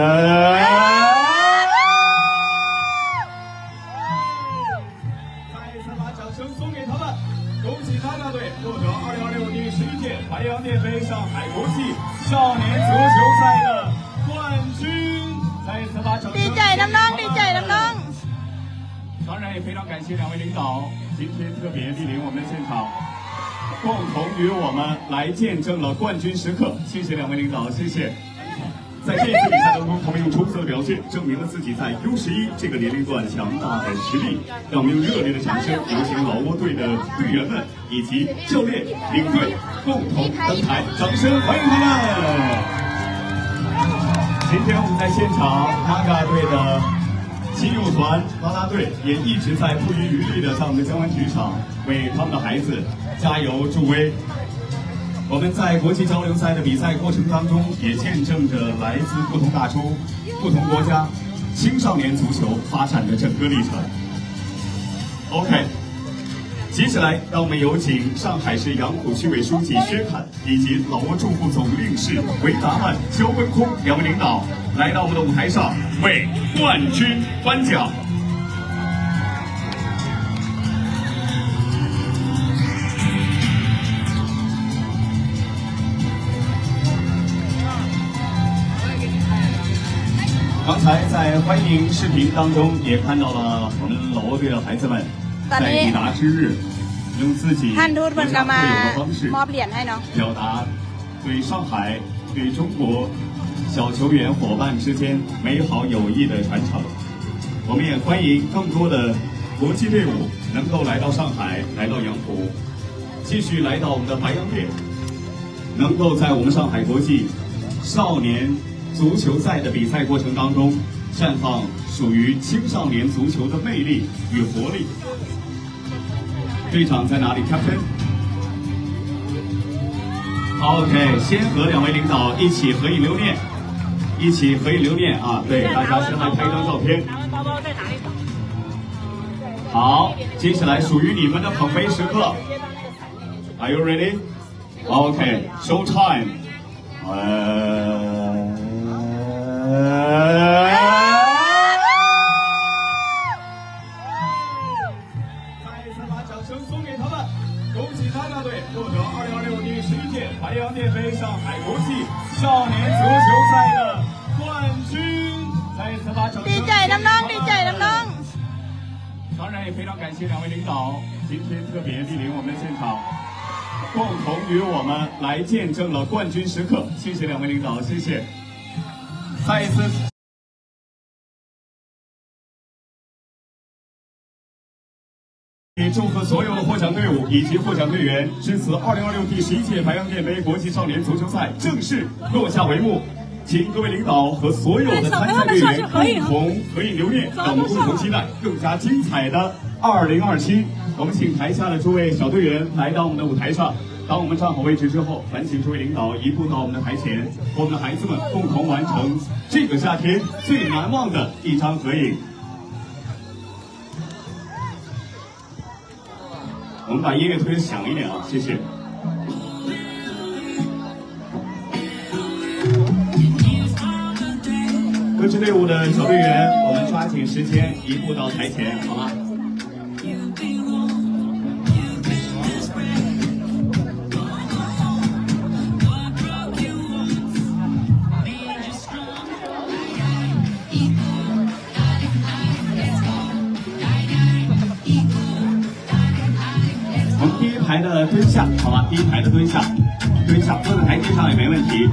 再次把掌声送给他们，恭喜啦啦队获得二零二六第十一届白洋淀杯上海国际少年足球赛的冠军。再次把掌声送给他们。 当然也非常感谢两位领导今天特别莅临我们的现场，共同与我们来见证了冠军时刻。谢谢两位领导，谢谢。在这一次比赛当中，他们用出色的表现证明了自己在U十一这个年龄段强大的实力。让我们用热烈的掌声有请老挝队的队员们 以及教练、领队共同登台，掌声欢迎他们。今天我们在现场，拉嘎队的亲友团啦啦队也一直在不遗余力地在我们的江湾体育场为他们的孩子加油助威。我们在国际交流赛的比赛过程当中，也见证着来自不同大洲、不同国家青少年足球发展的整个历程。 OK，接下来让我们有请上海市杨浦区委书记薛凯以及老挝驻沪总领事维达曼焦温空两位领导来到我们的舞台上，为冠军颁奖。刚才在欢迎视频当中也看到了我们老挝队的孩子们 ຕອນນີ້ທ່ານທູດເພິ່ນກໍມາມອບຫຼຽນໃຫ້ເນາະ 在以达之日，用自己独特的方式，表达对上海、对中国小球员伙伴之间美好友谊的传承。我们也欢迎更多的国际队伍能够来到上海，来到杨浦，继续来到我们的白洋淀。 能够在我们上海国际少年足球赛的比赛过程当中，绽放属于青少年足球的魅力与活力。队长在哪里？Captain。OK，先和两位领导一起合影留念，一起合影留念啊！对，大家先来拍一张照片。好，接下来属于你们的捧杯时刻。Are you ready? OK, show time. 再次把掌声送给他们，恭喜啦啦队获得二零二六第十一届白洋淀杯上海国际少年足球赛的冠军。再次把掌声送给他们。 当然也非常感谢两位领导今天特别莅临我们的现场，共同与我们来见证了冠军时刻。谢谢两位领导，谢谢。再一次也祝贺所有的获奖队伍以及获奖队员，致此二零二六第十一届白洋淀杯国际少年足球赛正式落下帷幕。 请各位领导和所有的参赛队员共同合影留念，让我们共同期待更加精彩的二零二七。我们请台下的诸位小队员来到我们的舞台上。当我们站好位置之后，烦请诸位领导移步到我们的台前，和我们的孩子们共同完成这个夏天最难忘的一张合影。 我们把音乐推响一点啊，谢谢。各支队伍的小队员，我们抓紧时间移步到台前，好吗？ 我们第一排的蹲下，好吧，第一排的蹲下，蹲下，坐在台阶上也没问题。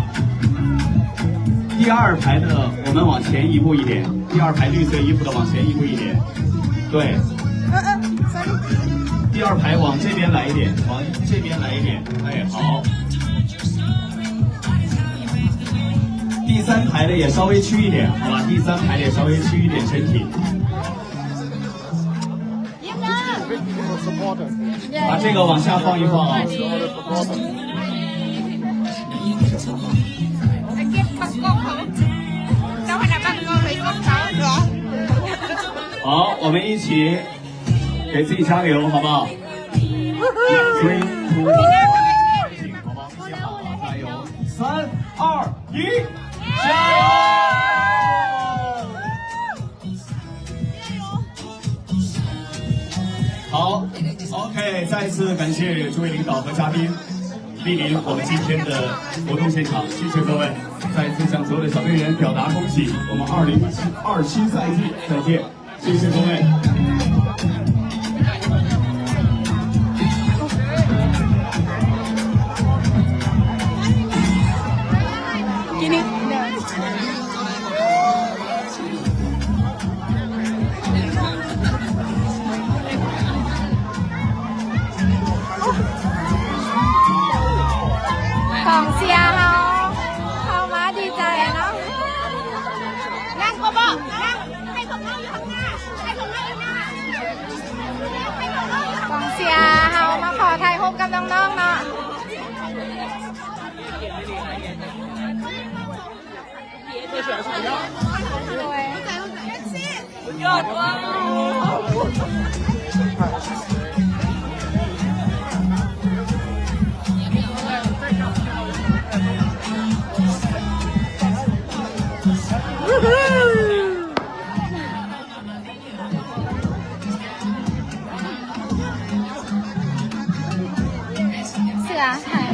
第二排的，我们往前移步一点，第二排绿色衣服的往前移步一点。对。第二排往这边来一点，往这边来一点。哎，好。第三排的也稍微屈一点，好吧，第三排的也稍微屈一点身体。 把这个往下放一放啊。好，我们一起给自己加个油，好不好？Three, two, one，加油！三、二、一，加油！再次感谢诸位领导和嘉宾莅临我们今天的活动现场，谢谢各位。再次向所有的小队员表达恭喜，我们二零二七赛季再见。 谢谢各位。 ກອງເຊຍເຮົາເຂົ້າມາດີໃຈເນາະ. ນັ່ງກໍບອກ ນັ່ງ ໃຫ້ພວກເຮົາຢູ່ຂ້າງໜ້າ ໃຫ້ພວກເຮົາຢູ່ໜ້າ ໃຫ້ພວກເຮົາຢູ່ຂ້າງໜ້າ. ກອງເຊຍເຮົາມາຂໍຖ່າຍຮູບກັບນ້ອງໆເນາະ. ໂດຍ ເສືອ ຖ່າຍ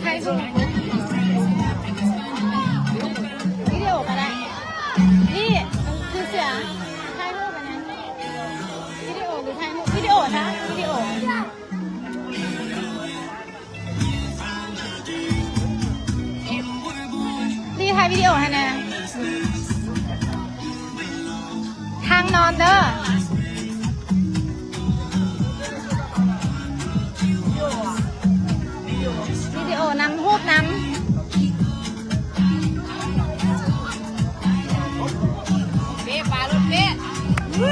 ຖ່າຍຮູບ ວິດີໂອກໍໄດ້. ນີ້ຄືເສືອ ຖ່າຍຮູບອັນນັ້ນ ວິດີໂອ ຫຼື ຖ່າຍຮູບ? ວິດີໂອຊະ ວິດີໂອ. ລີຖ່າຍວິດີໂອໃຫ້ແດ່. ທາງນອນເດີ ວິດີໂອນຳ ຮູບນຳ. ເບ້ປາລົດເບ້. ມື້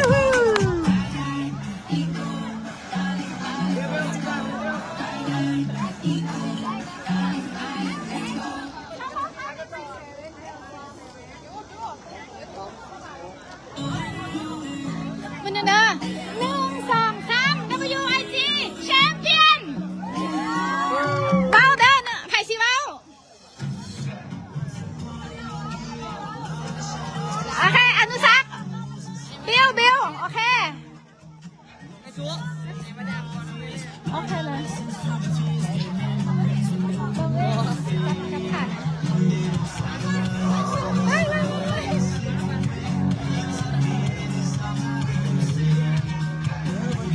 ໜຶ່ງເດີ ໜຶ່ງ ສອງ ສາມ ດັບເບິນຢູໄອຈີ ແຊມປຽນ. ເວົ້າເດີ ໃຜຊິເວົ້າ? ໂອເຄ ອະນຸສັກ ບິວ ບິວ ໂອເຄ. ໂອເຄເລີຍ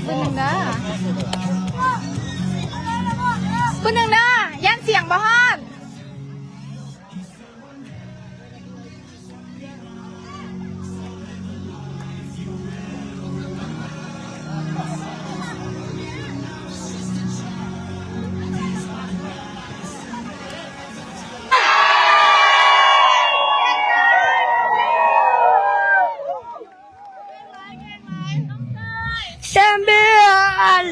ຜູ້ໜຶ່ງເດີ ຜູ້ໜຶ່ງເດີ ຢ້ານສຽງບໍ່ຮອດ. ແຊມບຽນ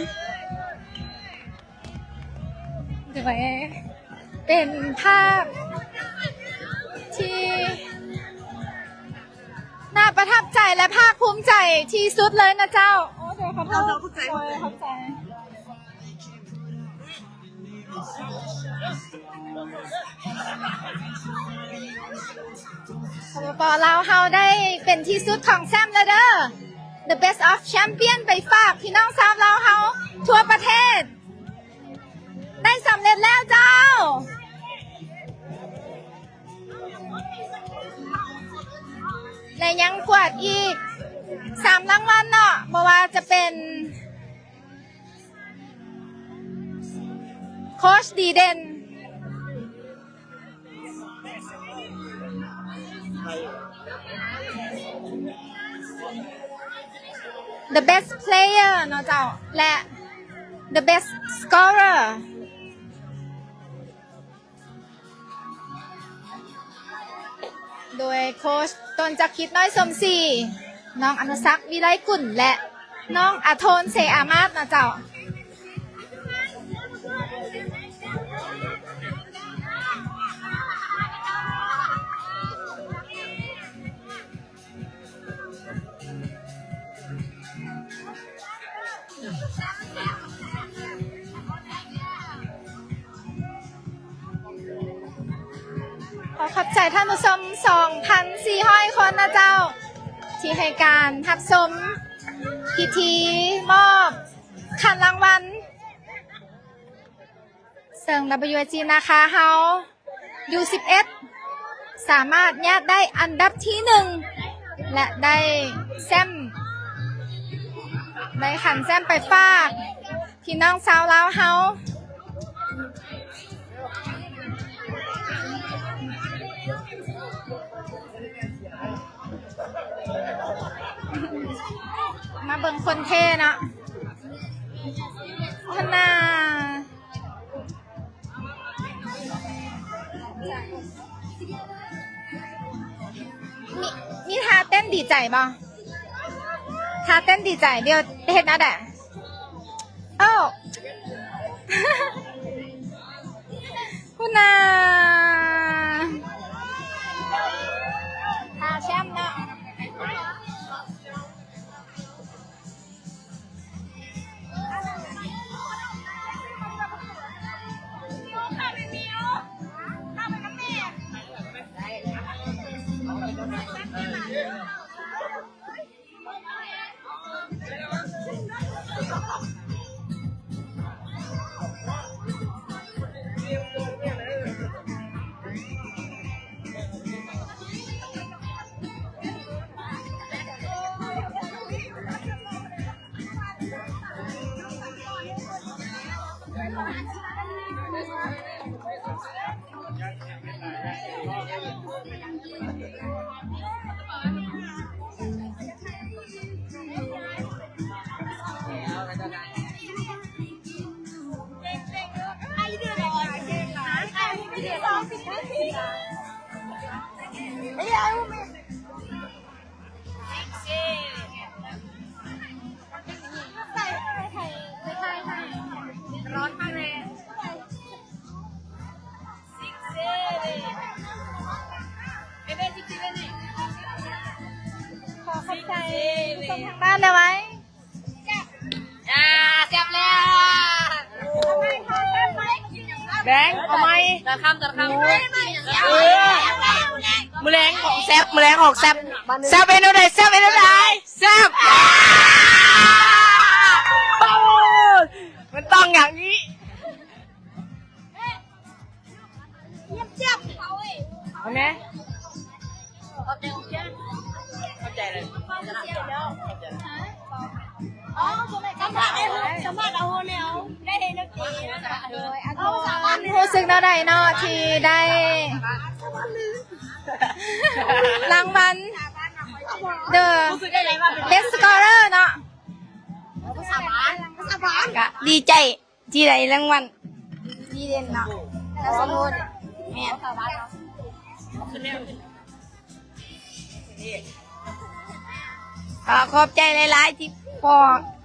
ໂດຍ ເປັນພາບທີ່ໜ້າປະທັບໃຈ ແລະ ພາກພູມໃຈທີ່ສຸດເລີຍນະເຈົ້າ. ໂອ້ ໂດຍ ຂໍໂທດ ເຈົ້າ ເຈົ້າ ເຂົ້າໃຈ ໂດຍ ເຂົ້າໃຈ. ສປປ ລາວເຮົາໄດ້ເປັນທີ່ສຸດຂອງແຊມແລ້ວເດີ. The Best of Champion ໄປຝາກພີ່ນ້ອງຊາວລາວເຮົາທົ່ວປະເທດ ໄດ້ສຳເລັດແລ້ວເຈົ້າ. ແລະ ຍັງກວດອີກສາມລາງວັນເນາະ ບໍ່ວ່າຈະເປັນ ໂຄຊດີເດັ່ນ The Best Player ເນາະເຈົ້າ ແລະ The Best Scorer ໂດຍໂຄຊ ຕົ້ນຈັກຄິດ ນ້ອຍສົມສີ, ນ້ອງອະນຸສັກ ວິໄລກຸນ ແລະ ນ້ອງອາໂທນ ເສອາມາດ ເນາະເຈົ້າ. ຂໍຂອບໃຈທ່ານຜູ້ຊົມ ສອງພັນສີ່ຮ້ອຍຄົນນະເຈົ້າ ທີ່ໃຫ້ການຮັບຊົມ ພິທີມອບຂັນລາງວັນ ເຊິ່ງ WSG ນາຄາເຮົາ ຢູສິບເອັດ ສາມາດຍາດໄດ້ອັນດັບທີໜຶ່ງ ແລະ ໄດ້ແຊ້ມ ໄດ້ຂັນແຊ້ມໄປຝາກພີ່ນ້ອງຊາວລາວເຮົາ. ມາເບິ່ງຄົນເທ່ເນາະ ຫັ້ນນາ. ມີ ມີທ່າເຕັ້ນດີໃຈບໍ່? ທ່າເຕັ້ນດີໃຈ ດຽວເຮັດແນວໃດ? ໂອ້ ພຸ້ນນາ ທ່າແຊ້ມເນາະ. ຂໍຂອບໃຈຜູ້ຊົມທາງບ້ານໄດ້ໄວ. ອ່າ ແຊບແລ້ວ ແບງ ເອົາໃໝ່ ຕາຄຳ ຕາຄຳ ມື້ແລງຂອງແຊບ ມື້ແລງຂອງແຊບ ແຊບເປັນແນວໃດ ແຊບເປັນແນວໃດ ແຊບ ມັນຕ້ອງຢ່າງນີ້. ເອົາແນ່ ຂອບໃຈ ຂອບໃຈ ຂອບໃຈເລີຍ ສຳພາດໄອ້ໂຮ ສຳພາດເອົາໂຮແນວ ໄດ້ເຫັນດອກຕີ ຮູ້ສຶກແນວໃດເນາະ ທີ່ໄດ້ລາງວັນ The Best Scholar ເນາະ ກະດີໃຈ ທີ່ໄດ້ລາງວັນດີເດັ່ນເນາະ ແລ້ວສົມມຸດ ແມ່ນ ກໍຂອບໃຈຫຼາຍໆ ທີ່ພໍ່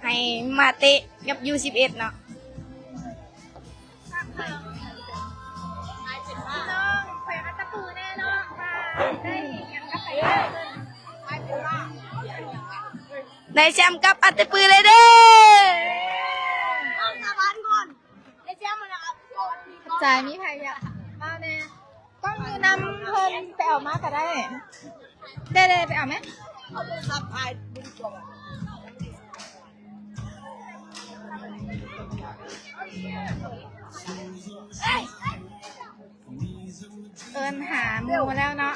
ໃຫ້ມາເຕະກັບ ຢູສິບເອັດ ເນາະ. ນ້ອງ ໄປອັດຕະປືແນ່ເນາະ ວ່າໄດ້ຫຍັງກັບໄປ ໄດ້ແຊມກັບອັດຕະປືເລີຍເດີ ສາບານກ່ອນ ໄດ້ແຊມແລ້ວນະ ຂອບໃຈ ມີໃຜຢາກເວົ້າແນ່ ກ້ອງຢູ່ນຳເພິ່ນ ໄປເອົາມາກະໄດ້ ເດໆ ໄປເອົາແມະ ເອົາໂທລະສັບຖ່າຍ ເອີ້ນຫາໝູ່ແລ້ວເນາະ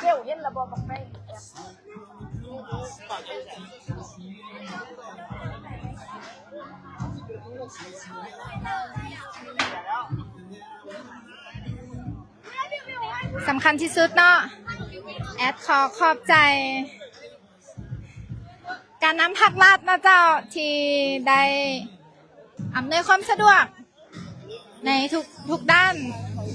ສຳຄັນທີ່ສຸດເນາະ ແອດຂໍຂອບໃຈ ການນຳພັກລັດເນາະເຈົ້າ ທີ່ໄດ້ອຳນວຍຄວາມສະດວກໃນທຸກ ທຸກດ້ານ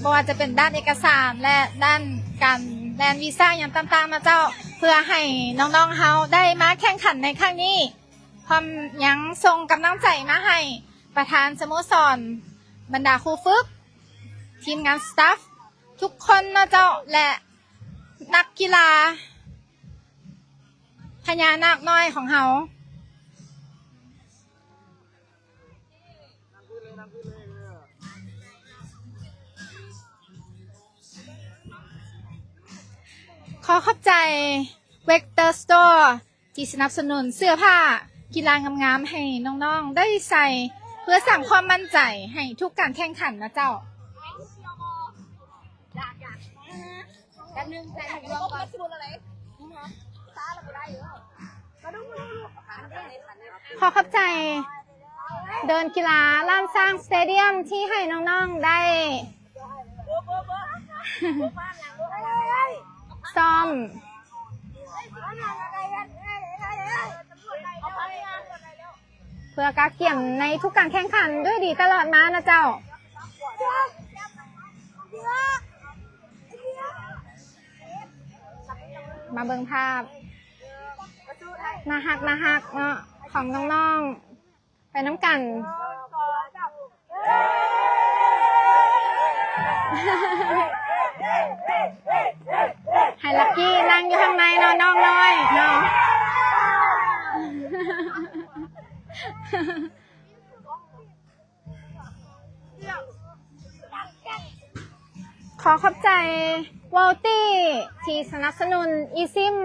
ບໍ່ວ່າຈະເປັນດ້ານເອກະສານ ແລະ ດ້ານການແລ່ນວີຊາຫຍັງຕ່າງໆເນາະເຈົ້າ ເພື່ອໃຫ້ນ້ອງໆເຮົາໄດ້ມາແຂ່ງຂັນໃນຄັ້ງນີ້ ພ້ອມຍັງສົ່ງກຳລັງໃຈມາໃຫ້ປະທານສະໂມສອນ, ບັນດາຄູຝຶກ, ທີມງານສະຕາຟທຸກຄົນເນາະເຈົ້າ ແລະ ນັກກິລາ ພະຍານາກນ້ອຍຂອງເຮົາ ຂໍຂອບໃຈ Vector Store ທີ່ສະໜັບສະໜູນເສື້ອຜ້າ ກິລາງາມໆໃຫ້ນ້ອງໆໄດ້ໃສ່ ເພື່ອສ້າງຄວາມໝັ້ນໃຈໃຫ້ທຸກການແຂ່ງຂັນນະເຈົ້າ. ຂໍຂອບໃຈເດີ່ນກິລາລ້ານຊ້າງສະເຕດຽມທີ່ໃຫ້ນ້ອງໆໄດ້ຊ້ອມ ເພື່ອກະກຽມໃນທຸກການແຂ່ງຂັນດ້ວຍດີຕະຫຼອດມານະເຈົ້າ. ມາເບິ່ງພາບໜ້າຮັກໆເນາະ ຂອງນ້ອງໆ ໄປນຳກັນ. ໃຫ້ລັກກີ່ນັ່ງຢູ່ທາງໃນເນາະ ນ້ອງນ້ອຍເນາະ. ຂໍຂອບໃຈ Volty ທີ່ສະໜັບສະໜູນ eSIM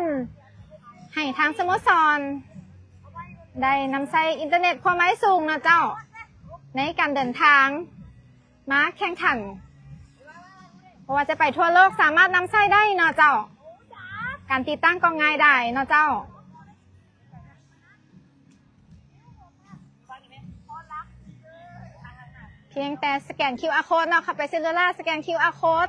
ໃຫ້ທາງສະໂມສອນ ໄດ້ນຳໃຊ້ອິນເຕີເນັດຄວາມໄວສູງເນາະເຈົ້າ ໃນການເດີນທາງມາແຂ່ງຂັນ ບໍ່ວ່າຈະໄປທົ່ວໂລກສາມາດນຳໃຊ້ໄດ້ເນາະເຈົ້າ. ການຕິດຕັ້ງກໍງ່າຍດາຍເນາະເຈົ້າ. ພຽງແຕ່ສະແກນຄິວອາໂຄດເນາະ ເຂົ້າໄປເຊລລູລາ ສະແກນຄິວອາໂຄດ.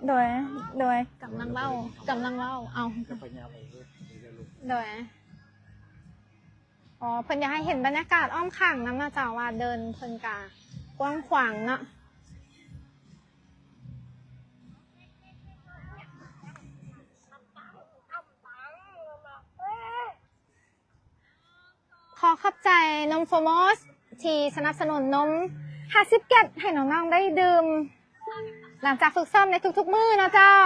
ໂດຍ ໂດຍ ກຳລັງເວົ້າ ກຳລັງເວົ້າ ເອົາ ໂດຍ. ອໍ ເພິ່ນຢາກໃຫ້ເຫັນບັນຍາກາດອ້ອມຂ້າງນຳເນາະເຈົ້າ ວ່າເດີ່ນເພິ່ນກະກວ້າງຂວາງເນາະ. ຂໍຂອບໃຈນົມໂຟໂມສທີ່ສະໜັບສະໜູນນົມຫ້າສິບແກັດໃຫ້ນ້ອງໆໄດ້ດື່ມ ຫຼັງຈາກຝຶກຊ້ອມໃນທຸກໆມື້ເນາະເຈົ້າ.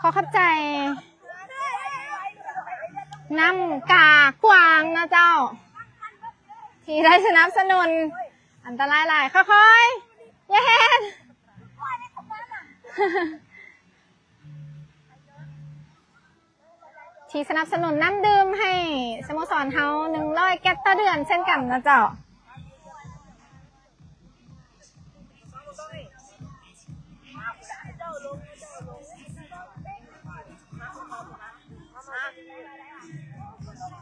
ຂໍຂອບໃຈນ້ຳກາກວາງນະເຈົ້າ ທີ່ໄດ້ສະໜັບສະໜູນ. ອັນຕະລາຍຫຼາຍ ຄ່ອຍໆ ຢ່າເຮັດ. ທີ່ສະໜັບສະໜູນນ້ຳດື່ມໃຫ້ສະໂມສອນເຮົາ ໜຶ່ງຮ້ອຍແກັດຕໍ່ເດືອນເຊັ່ນກັນນະເຈົ້າ.